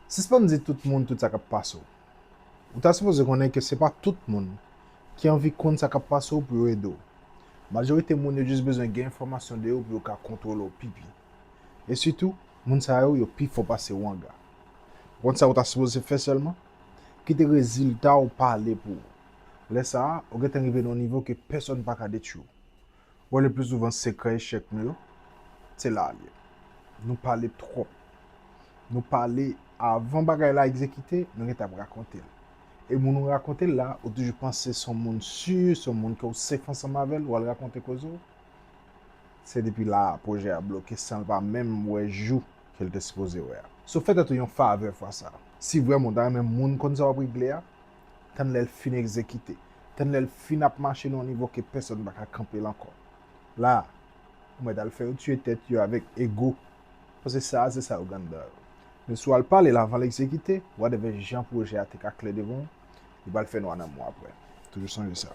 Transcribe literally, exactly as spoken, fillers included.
Sispann di tout moun tout sa k ap pase w. Ou ta sipoze konnen ke se pa tout moun ki anvi konn sa k ap pase w pou yo ede w. Majorite moun yo jis bezwen gen enfòmasyon de yo pou yo ka kontwole w pi byen. E sitou, moun sa yo, yo pi fò pase w anga. Ou konn sa ou ta sipoze fè sèlman? Kite rezilta w pale pou ou. Lè sa a, ou gentan rive nan yon nivo ke pèsonn pa ka detwi w. Bon, le pli souvan, sekrè echèk nou yo, se la l ye. Nou pale twòp. Nou pale avan bagay la egzekite, nou gentan ap rakonte l. E moun ou rakonte l la, ou toujou panse se yon moun si, se yon moun ke w sef ansanm avè l, w al rakonte koze w. Se depi la a pwojè a bloke san l pa menm wè jou ke l te sipoze wè a. So, fè tèt ou yon favè fwa sa a. Si vrèman w ta renmen moun konn sa w ap regle a, tann lè l fin egzekite. Tann lè l fin ap mache nan yon nivo ke pèsonn pa ka kanpe l ankò. La a, ou mèt al fè yo tiye tèt yo avèk ego. Paske sa a, se sa yo gen anndan yo. Men si w al pale l avan l egzekite, whatever jan pwojè a te ka klè devan w, li pral fè nwa nan mwa apre. Toujou sonje sa.